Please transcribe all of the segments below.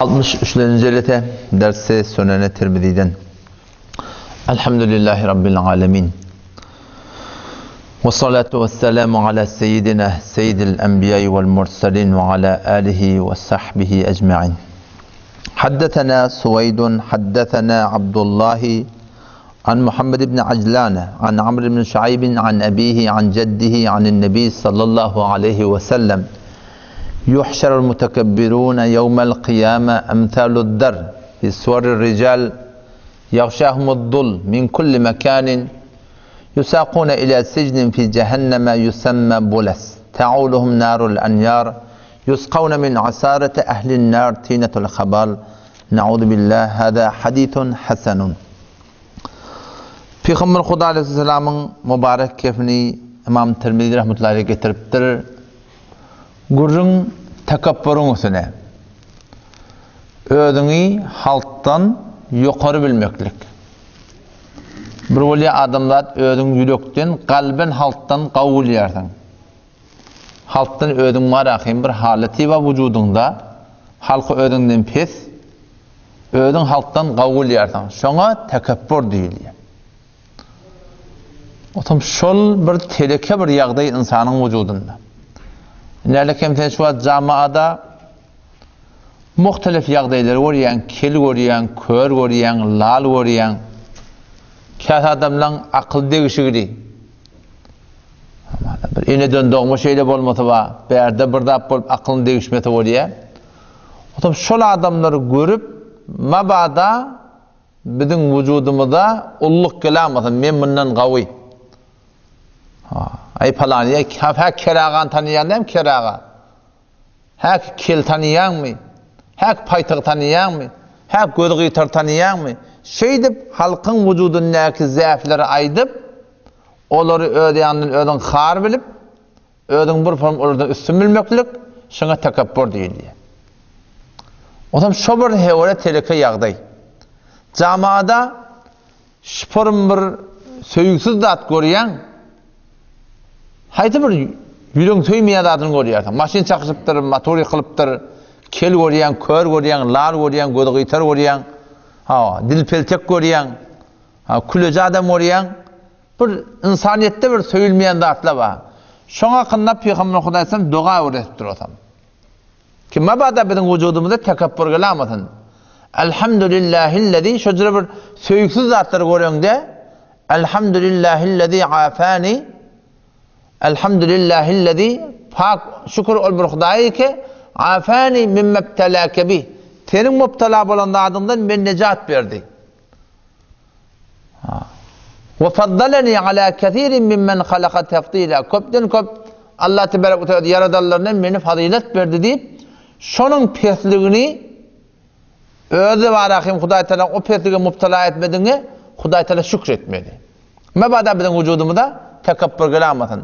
63-nji jelese dersi Süneni Tirmiziden. Elhamdülillahi Rabbil alemin. Ve salatu ve selamu ala seyyidina seyyidil enbiya'i vel mursalin ve ala alihi ve sahbihi ecma'in. Haddetena Suveydun, haddetena Abdullahi an Muhammed ibn Aclan, an Amr ibn Şuayb, an abihi, an ceddihi, an nebi sallallahu aleyhi ve sellem. يحشر المتكبرون يوم القيامة أمثال الذر في صور الرجال يغشاهم الظل من كل مكان يساقون إلى سجن في جهنم يسمى بولس تعولهم نار الأنيار يسقون من عسارة أهل النار تينة الخبال نعوذ بالله هذا حديث حسن Pygamber Huda aleyhisselamyň mübarek kefini Ymam Tirmizi rahmetullahi aleyh getiripdir. Gürrüň tekepburyň üstüne. Özüňi halkdan ýokary bilmeklik. Bir bolýar adamzat özüň ýürekden, kalben halkdan gowy bilýärsiň. Halkdan özüň marahym bir halaty bar wujudyňda, halky özüňden pes, özüň halkdan gowy bilýärsiň. Şoňa tekepbur diýilýär. Otam şol bir teleke bir ýagdaý ynsanyň wujudynda. Nälekem sen şu wagt jamaada muhtelif ýagdaýlary görýäň, kel görýäň, kör görýäň, lal görýäň. Käte adamlaň akyl degişigli. Bir eneden dogma şeýle bolmasy bar, bärde bir zat bolup akylyň degişmesi bolýar. Otam şol adamlary görüp, mabada Biziň wujudymyza ulluk gelamasyn, men mundan gawy. Ha, aý palany, hä ker agany tanaýaň dämi ker aga? Hä kel tanaýaňmy? Hä paýtygy tanaýaňmy? Hä gözi gytar tanaýaňmy? Şeýdip halkyň wujudyndaky zäfleri aýdyp, olary öz ýanyndan özüň har bilip, Özüňi bir form olardan üstün bilmeklik, şuňa tekepbur diýilýär. Onsoň şo bir hewre teleke ýagdaý. Jamada şu form bir söýgüsiz zat görýäň, haýsy bir ýüregiň söýmeýän zadyny görýärsiň. Maşyn çakyşypdyr, motor ýykylypdyr, kel görýäň, kör görýäň, lal görýäň, gözi gyýtar görýäň, hawa, dil peltek görýäň, ha, küleji adam görýäň. Bir ynsanyýetde bir söýülmeýän zatlar bar. Şoň hakynda Pygamber Hudaý sallam doga öwredipdir osam. Ki mabada biziň wujudymyzda tekepbur gelamasyn. Elhamdülillahillezî şo jüre bir söýgüsiz zatlary göreňde Elhamdülillahillezî afani Elhamdülillahillezî pak şükür ol bir Hudaýa ki afani mimmebtelâke bih seniň mubtala bolan zadyňdan men nejat berdi. We faddaleni ala kesirin mimmen halaka tefdila. Köpden köp Allah tebarek we teala ýaradanlaryndan meni fazylet berdi diýip, şonuň pesligini özi barahym Hudaý Teala o peslige mubtala etmediňe Hudaý Teala şükür etmeli. Mebada biziň wujudymyza tekepbur gelamasyn.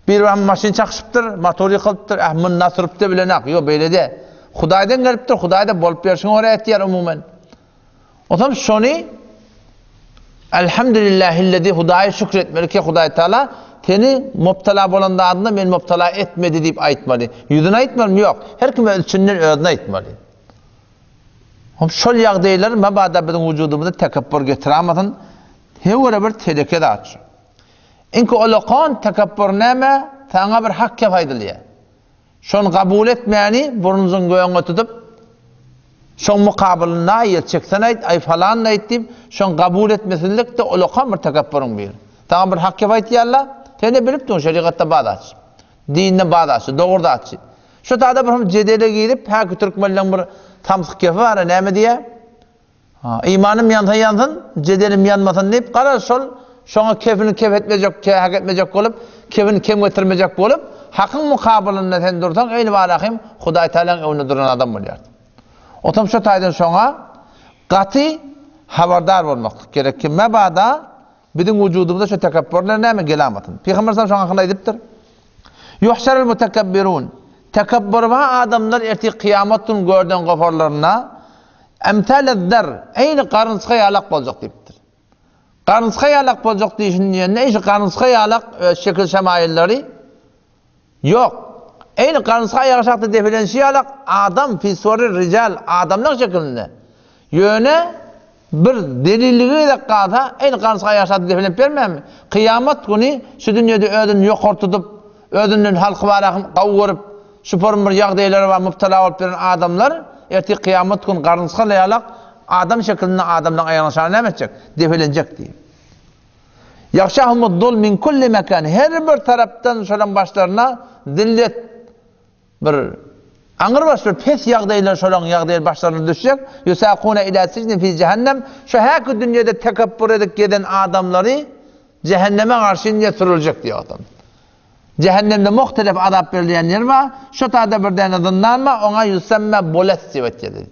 Bir wagt maşyn çakyşypdyr, motor ýykylypdyr, eh munda sürüp-de bilenak. Ýok beýle-de. Hudaýdan gelipdir, Hudaý-da bolup berşiňe görä etýär umumen. Onsoň şony Elhamdülillahillezi Hudaýa şükür etmeli ki Hudaý Taala seni mubtala bolan zadyna meni mubtala etmedi diýip aýtmaly. Ýüzüne aýtmalymy? Ýok. Her kim öz içinden özüne aýtmaly. Hop şol ýagdaýlar mabada biziň wujudymyza tekepbur getiramasyn. Hewre bir teleke zat şu. Inki olakan tekepbur näme? Saňa bir hak gep aýdylýar. Şony kabul etmäni burnuňyzyň göňe tutup, şoň mukabylynda aý çeksen aýt, aý falan aýt diýip, şoň kabul etmesizlik-de ulakam bir tekepburyň biri. Saňa bir hak gep aýtýarlar, sen-de bilip durň şerigatda bar zatçy. Dinde bar zatçy, dogry zatçy. Şu tada bir hem jedele girip, häki türkmenleň bir samsyk gepi bar-a, näme diýýär? Imanym ýansa ýansyn, jedelim ýanmasyn diýip, garaz şol şoňa kefini kef etmejek, hak etmejek bolup, kefini kem getirmejek bolup, hakyň mukabylynda sen dursaň, eýni barahym Hudaý Tagalaň öňünde duran adam bolýarsyň. Otam şo taýdan şoňa gaty habardar bolmaklyk gerek ki, mebada Biziň wujudymyzda şu tekepburlar näme gelamasyn. Pygamber sallam şoň hakynda aýdypdyr. Yuhşarul mutekebbirun. Tekepburba adamlar ertir kyýamat gün görden goparlarynda emsalez-zer, eýni garynçga ýalak boljak diýipdir. Garynçga ýalak boljak diýişini diýende, eý şu garynçga ýalak öz şekil-şemaýyllary ýok. Eýni garynçga aýagy aşakda depelenişi ýalak adam fi suwari rijal adamlar şekilinde. Ýöne bir delilligi gezek galsa, eýni garynçga aýagy aşakda depelenip bermänmi? Kyýamat güni şu dünýede özüni ýokary tutup, özünden halky barahym gawy görüp, şu form bir ýagdaýlara bar mubtala bolup ýören adamlar ertir kyýamat gün garynçga ýalak adam şekilinde adamlaryň aýagynyň aşagyna näme etjek? Depelenjek diýip. Ýagşahumuz zulm min kulli mekan, her bir tarapdan şolaň başlaryna zillet bir aňrybaş bir pes ýagdaýlar şolaň ýagdaýy başlaryna düşjek, ýusakuna ila sijnin fi jehennem, şu häki dünýede tekepbur edip gezen adamlary jehenneme garşy indi sürüljek diýýär adam. Jehennemde muhtelif azap berilýän ýer bar, şo taýda bir däne zyndan bar, oňa ýusemme bules diýip aýtýar.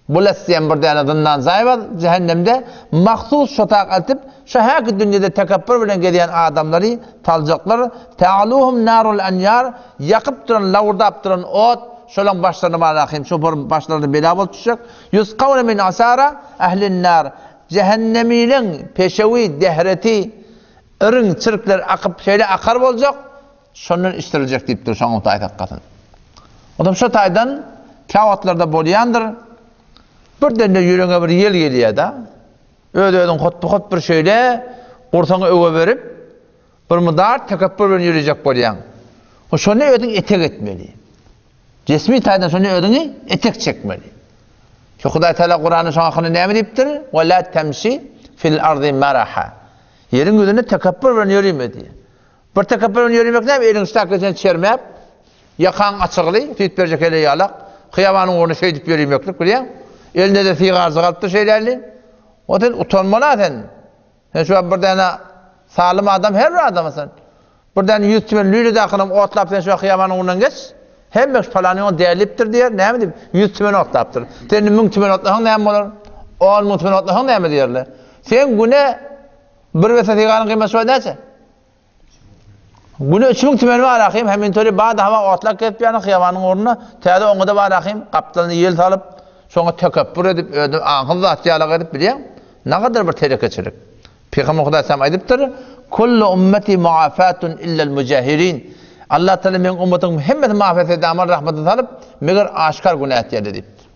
Bules diýen bir däne zyndan jaý bar, jähennemde mahsus şo tak eltip, şo häki dünýede tekepbür bilen gezýän adamlary saljaklar, Ta'luhum narul anýar, ýakyp duran, lawurdap duran ot, şolaň başlaryna barahym, şo bir başlaryna bela bolup düşjek, Yusqawna min asara ehlin nar, jähennemiliň peşewi, dehreti, iriň, çirkleri akyp, şeýle akar boljak, Şondan içdiriljek diýipdir, şoňa Hudaý saklasyn. Onsoň şo taýdan käwagtlarda bolýandyr, birden-de ýüregiňe bir ýel gelýär-de, öz-özüň hotba-hot bir şeýle gursagyňy öwe berip, bir mydar tekepbür bilen ýörejek bolýaň. Şony özüň etek etmeli. Jesmi taýdan şony özüňi etek çekmeli. Şu Hudaý Teala Kuranda şoň hakynda näme diýipdir? Ve la temşi fil ardy maraha. Ýeriň ýüzünde tekepbür bilen ýörime diýýär. Bir tekepbür bilen ýöremek näme, eliň ştakesini çermäp, ýakaň açygly, süýt berjek heleý ýalak, hyýabanyň ugrunda şeýdip ýöremeklik, bilýäň? Elinde-de sigarjyk alypdyr şeýläli. O sen utanmaly-a sen. Sen şu wagt bir däne salym adam her bir adama sen. Bir däne 100 tümen lüle dakynam otlap sen şu wagt hyýabanyň ugrundan geç. Hemme şu palany oňa dälipdir diýer, näme diýip, 100 tümen otlapdyr. Sen indi 1000 tümen otlasaň näme bolar? 10 müň tümen otlasaň näme diýerler? Sen güne bir bese sigaryň gymmaty şu wagt näçe? Güne 3000 tümeni bar ahim, hem intöli bada hava otlak gezip ýany hyýabanyň ugrunda, täze oňa-da bar ahim, gapdalyny ýel salyp, şoňa tekepbür edip, özüni aňsyz zat ýalak edip bilýäň, nagadar bir telekeçilik. Pygamber Hudaý salam aýdypdyr, Kullu ummeti muafatun illel mujahirin. Allah Taala meň ummatymyň hemmesini mağfiret edip, amal rahmatyna salyp, meger aşkar günä etýärler diýipdir.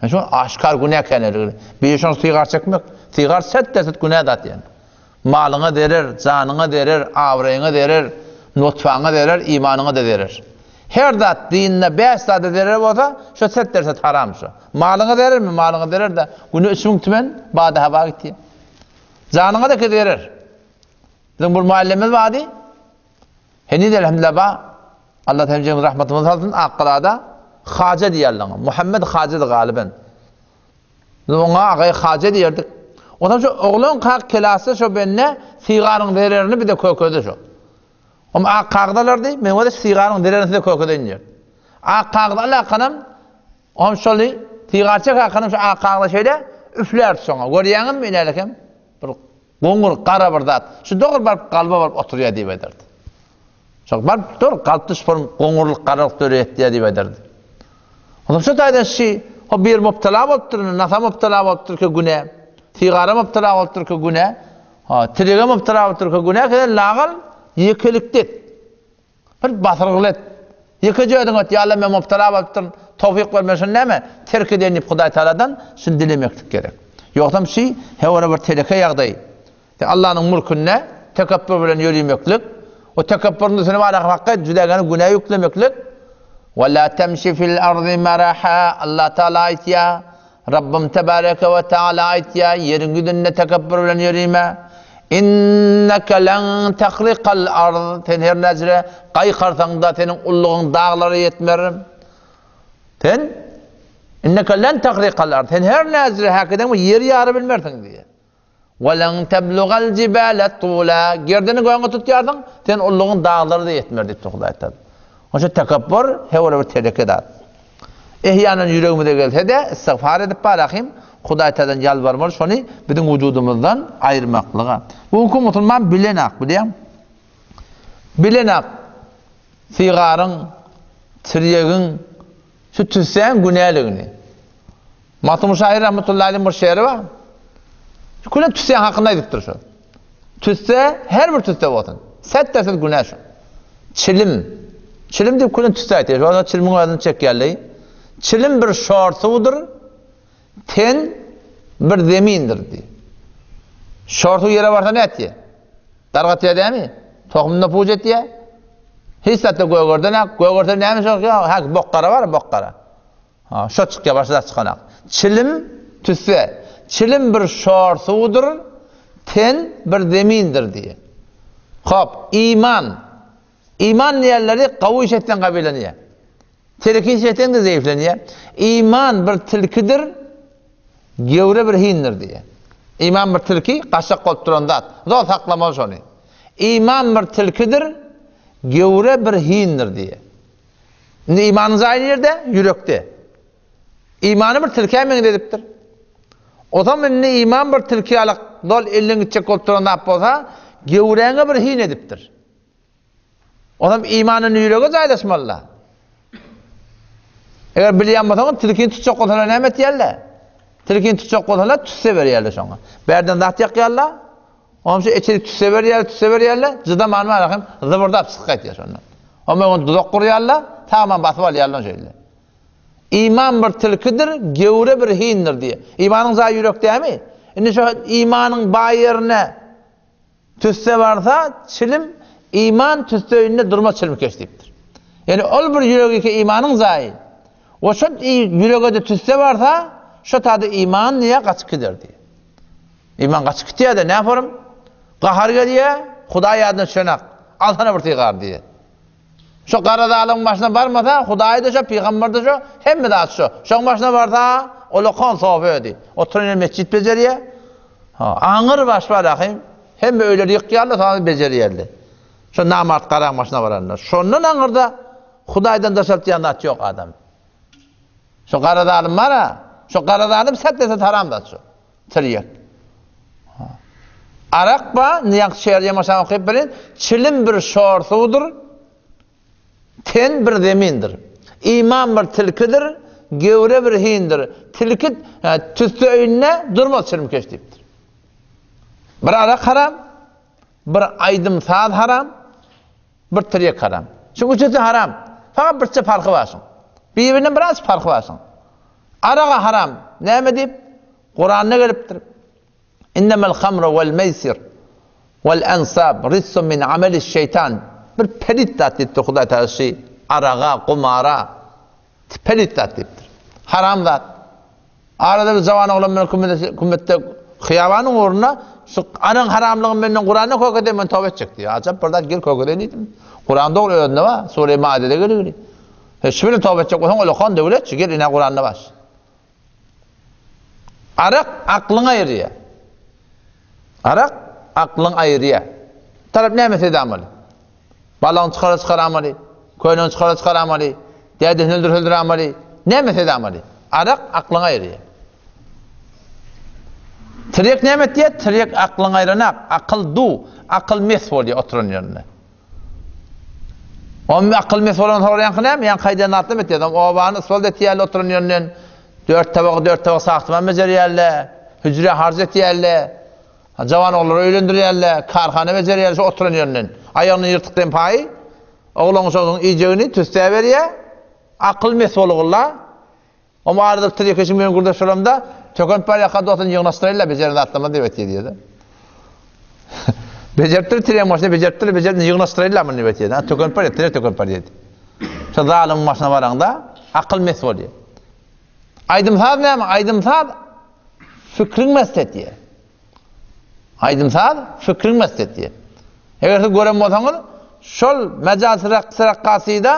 Yani şu aşkar günä käneligi. Bir şoň sigar çekmek, sigar set-de-set günä zat ýani. Malyňa zerer, janyňa zerer, abraýyňa zerer, nutfaňa zerer, imanyňa-da zerer. Her zat dinde bäş zada zerer bolsa, şo set-derset haram şo. Malyňa zerermi? Malyňa zerer-de, güne 3000 tümen bada-haba gitýär. Janyňa-da ki zerer. Biziň bir muallimimiz bardy. Heniz elhamdülillah bar. Allah hemjemiz rahmetimizi salsyn. Akgalada Haja diýerler. Muhammed Hajady galyben. Biz oňa agaý Haja diýerdik. Ondan şu oglan kak kelasda şo bende sigaryň zererini bize kökezdi şo. Om ak kagyz alardy, men bolsa sigaryň zererini size kökezeýin diýerdi. Ak kagyz alakanam, om şoly sigar çekakanam şu ak kagyza şeýle üflärdi şoňa. Görýäňizmi inälekem? Bir Goňur, gara bir zat. Şu dogry baryp galyba baryp oturýar diýip aýdardy. Şol baryp dogry galypda şu form goňurlyk, garalyk döreýär diýip aýdardy. Onsoň şu taýdan şi o bir mubtala bolupdyr, nasa mubtala bolupdyr ki günä, sigara mubtala bolupdyr ki günä, ha, tirege mubtala bolupdyr ki günä, keden lagal ýekelikde et. Bir basyrgyly et. Ýekeje özüň et, ýa Allah men mubtala bolupdyryn, towfyk ber men şuny näme, terk edeýin diýip Hudaý Tagaladan şuny dilemeklik gerek. Ýogsam şi hewara bir teleke ýagdaý. Sen Allanyň mülkünde tekepbür bilen ýörimeklik, o tekepbüriň üstüne bar hakka jüdägäni günä ýüklemeklik. Ve la temşi fil ardy maraha Allah Taala aýtýar. Rabbym tebareke we teala aýtýar, Ýeriň ýüzünde tekepbür bilen ýörime. Inneke len tehrikal ard, sen her näçe gaýkarsaň-da seniň ullugyň daglara ýetmer. Sen inneke len tehrikal ard, sen her näçe häkeden ýeri ýara bilmersiň diýýär. Weleň teblugal jibale tula. Gerdeni göňe tutýarsyň, sen ullugyň daglara-da ýetmer diýipdir Hudaý Tagala. Onuň üçin tekepbur hewre bir teleke zat. Ehýanan ýüregimize gelse-de, istigfar edip barahym, Hudaý Tagaladan ýalbarmaly şony biziň wujudymyzdan aýyrmaklyga. Bu günki musulman bilenak, bilýäň? Bilenak sigaryň, tirýegiň, şu tüssäň günäligini. Magtymguly şahyr rahmetullahi aleyh bir şeri bar. Şu küle tüsse hakynda aýdypdyr şu. Tüsse her bir tüsse bolsun. Set dersiz günä şu. Çilim. Çilim diýip külün tüsse aýtýar. Şonda çilimiň özüni çekýärler. Çilim bir şor suwdur, ten bir zemindir diýýär. Şor suw ýere barsa nätýär? etýär? Dargatýar dämi? Tohumyny puç etýär. Hiç zatda gögerdenak. Gögerse näme şo? Ha, bokgara bar, bokgara. Ha, şo çykýar, başga zat çykanak. Çilim tüsse. Çilim bir şor suwdur, ten bir zemindir diýýär. Hop, iman. Iman diýenleri gawy iş etseň gawylanýar. Tereki iş etseň-de zeýiflenýär. Iman bir tilkidir, gewre bir hindir diýýär. Iman bir tilki, gaçjak bolup duran zat. Zor saklamaly şony. Iman bir tilkidir, gewre bir hindir diýýär. Indi imanyň jaýy nirde? Ýürekde. Imany bir tilkä meňzedipdir. Ozam indi iman bir tilki ýaly zol elden gitjek bolup duran zat bolsa, gewräňe bir hin edipdir. Onam imanyny ýürege jaýlaşmaly-da. Eger bilýän bolsaňyz, tilkini tutjak bolsalar näme etýärler? Tilkini tutjak bolsalar tüsse berýärler şoňa. Bärden zat ýakýarlar. Onam şu eçilip tüsse berýärler, tüsse berýärler. Jydaman bar hem zybyrdap çykyp gaýtýar şondan. Ondan ony duzak gurýarlar, tagaman basyp alýarlar şeýle. Iman bir tilkidir, gewre bir hindir diýýär. Imanyň jaýy ýürek dämi? Indi şu imanyň baý ýerine Tüsse barsa, çilim, iman tüsse öýünde durmaz çilimkeş diýipdir. Ýagny ol bir ýürek eke imanyň jaýy. We şo ýürege-de tüsse barsa, şo tada iman diýýär, gaçyp gider diýýär. Iman gaçyp gitýär-de, näforum? Gahar gelýär, Hudaý ýadyna düşenak, alsana bir sigar diýýär. Şo gara zalymyň başyna barmasa, Hudaý-da şo, pygamber-de şo, hemme zat şo. Şoň başyna barsa, ulakan sofa ödi. Oturan ýeri metjit bejerýär. Ha, aňyr baş bar ahym. Hemme öýleri ýykýarlar, soňra bejerýärler. Şo namart garaň başyna baranda. Şondan aňyrda Hudaýdan daşaltýan zat ýok adam. Şo gara zalym bar-a, şo gara zalym sat dese haram zat şo. Tirýek. Arak ba, indi ýaňky şeýer ýamaşan okyp birin, çilim bir şor suwdur, ten bir zemindir. Iman bir tilkidir, gewre bir hindir. Tilki tüsse öýünde durmaz çilimkeş diýipdir. Bir arak haram, bir aýdym-saz haram, Bir tirýek haram. Şuň üçüsi haram. Fakat birçe parhy bar şuň. Bir-birinden biraz parhy bar şuň. Araga haram. Näme diýip? Kuranda gelipdir. Innemel hamru vel meysir vel ensab rissun min ameliş şeytan. Bir pelit zat diýipdir Hudaý Taala şu araga, gumara pelit zat diýipdir. Haram zat. Arada bir jawan oglan bilen kümmetde hyýabanyň ugrunda şu anaň haramlygyny menden Kuranda kök eden men toba etjek diýýär. Ajap bir zat gel kök edeýin diýdim. Kuran dogry özünde bar. Sure Maidede gelgili. He şu bilen toba etjek bolsaň ulakan döwletçi gel ine Kuranda bar. Arak aklyňy aýyrýar. Arak aklyňy aýyrýar. Tarap näme sedamaly? Balagyny çykara çykaramaly, köýnegini çykara çykaramaly, dädesini öldür öldüramaly, näme sedamaly? Arak aklyňy aýyrýar. Tirýek näme etýär? Tirýek aklyňy aýranak, akyl du, akyl mes bolýar oturan ýerinde. Onuň akyl mes bolan soraýanky näme? Ýaňky aýdan zatlaryny etýär. Obany ysbalt etýärler oturan ýerinden. Dört tabagy dört tabak sagtyman bejerýärler. Hüjre harç etýärler. Jawan ogullary öýlendirýärler, karhana bejerýärler şu oturan ýerinden. Aýagyny ýyrtyk den paýy, oglan şonuň iýjegini tüssä berýär. Akyl mes bolgulla. Oňa arada bir tirkeşiň bilen gürleşip bolamda, tökenip barýarka dostuny ýygnaşdyraýynla, bejeren zatlarymy diýip aýtýar diýýär-de. Bejeripdir tirýän başyna, bejeripdir, bejeripdir, ýygnaşdyraýynla muny diýip aýtýar. Tökenip barýar, tirek tökenip barýar diýdi. Şo zalymyň başyna baraňda akyl mes bolýar. Aýdym-saz näme? Aýdym-saz Fikriň mest etýär. Aýdym-saz fikriň mest etýär. Eger siz gören bolsaňyz, şol mejaz raks rakkasyda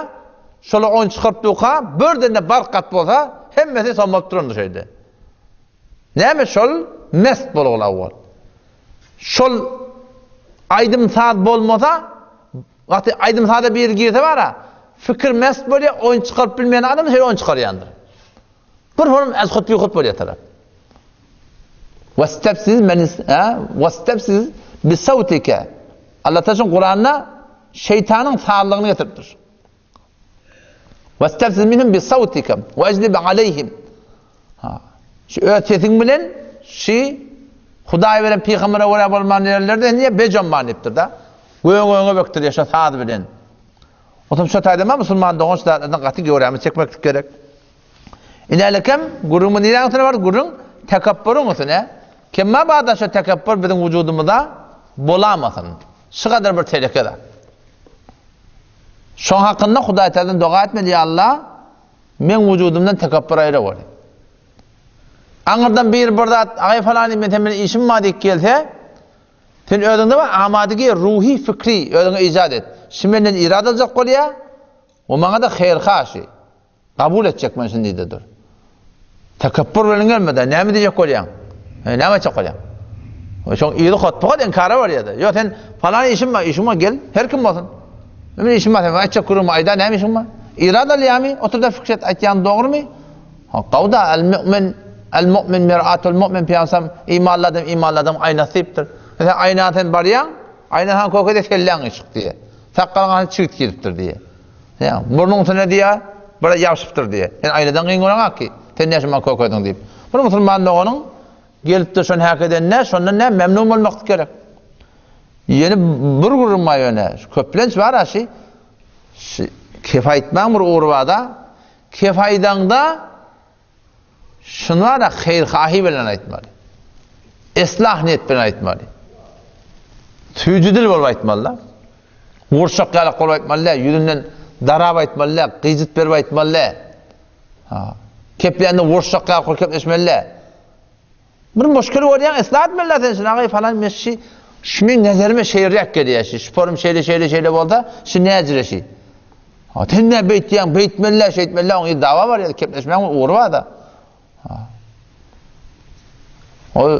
şola oýun çykaryp durka, birden-de bark gat bolsa, hemmesi sommalyp durandyr şeýle. Näme şol mest bolgul awwal. Şol aýdym-saz bolmasa, wagty aýdym-saza biri girse bara, fikir mest bolýar, oýun çykaryp bilmeýän adam şeýle oýun çykarýandyr. Bir horum az-hut bi-hut bolýar tarap. Westefziz men westefziz bi sawtika. Allah Taala Kuranda şeytanyň sazlygyny getiripdir. Westefziz minhum bi sawtika we ejlib aleyhim. Ha. Şu öz sesiň bilen şu Hudaý beren pygambere görä bolman ýerlerde niýe bejomman diýipdir da. Göň öňe bökdürýär şu saz bilen. Otam şo taýda musulman dogan şu zatlardan gaty göwrämizi çekmeklik gerek. Inälekem gürrüňimiz niräň üstüne bardy? Gürrüň tekepburyň üstüne. Kemma bada şo tekepbur biziň wujudymyza bolamasyn. Şu gadar bir teleke zat. Şoň hakynda Hudaý Taaladan doga etmeli, Ýa Allah, meň wujudymdan tekepbur aýra gör. Aňyrdan biri bir zat, agaý falany men sen bilen işim bar diýip gelse, sen özüňde bir amadigi ruhy fikri özüňe ijat et. Şu menden irad aljak bolýar, o maňa-da haýyrha şi. Kabul etjek men şuny diýdi dur. Tekepbur bilen gelmedi. Näme diýjek bolýaň? E, näme aýtjak bolýaň? Şoň yzy hotbuga inkara barýardy. Ýok sen falan işim bar, işiň bar gel, her kim bolsun. Meniň işim bar, sen aýtjak gürrüňimi aýda, näme işiň bar? Irad alýarmy? Otur-da fikir et, aýtýan dogrumy? Gawda al-mu'min al-mu'min mir'atul mu'min pyýansam imanly adam imanly adam aýnasy diýipdir. Sen aýna sen barýaň, aýna saňa köke de kelläň yşyk diýýär. Sakgalyň aňyrsy çigit giripdir diýýär. Ýa, burnuň üstüne diýýär, bir ýapyşypdyr diýýär. Sen aýnadan gyn göreňok ki, sen näçe maňa kökediň diýip. Bir musulman doganyň gelipdir şony häk edenine, şondan näme memnun bolmaklyk gerek. Ýene bir gürrüň bar ýöne, köplenç bar-a şi, şi kef aýtmaň bir ugry bar-da, kef aýdaňda Şuny bar-a haýyr-hahy bilen aýtmaly. Eslah niýet bilen aýtmaly. Süýji dil bolup aýtmaly-da. Gurçak ýalak bolup aýtmaly däl, ýüzünden darap aýtmaly däl, gyjyt berip aýtmaly däl. Ha. Keplände gurçak ýaly bolup kepleşmeli däl. Bir muşkil görýäň, eslah etmeli-dä sen şuny, agaý falan men şi, şu meň nezerime şeýräk gelýär şi, şu porum şeýle şeýle şeýle bolsa, şi näjire şi. Ha, sen nä beýtýäň, beýtmeli-dä, şeýtmeli-dä, oň dawa bar ýa kepleşmäň ugry bar-da. Ha. Ol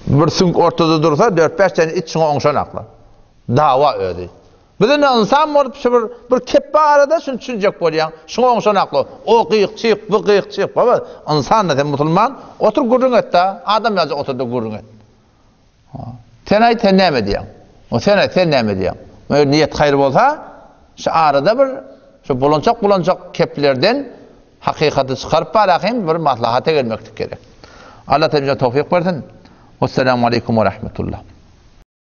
bir süňk ortada dursa, 4-5 tane it şuňa oňşanaklar. Dawa özi. Biz indi ynsan bolup şu bir bir kep bar arada şuny düşünjek bolýaň. Şuňa oňşanakly. O gyýyk çyk, bu gyýyk çyk. Baba, ynsan-da sen musulman, otur gürrüň et-de, adam ýaly otur-da gürrüň et. Sen aýt, sen näme diýýäň? O sen aýt, sen näme diýýäň? Eger niýet haýyr bolsa, şu arada bir şu bulançak-bulançak keplerden hakykaty çykaryp barahym bir maslahata gelmeklik gerek. Allah taala bize towfyk bersin. Wessalamu aleýkum we rahmetullah.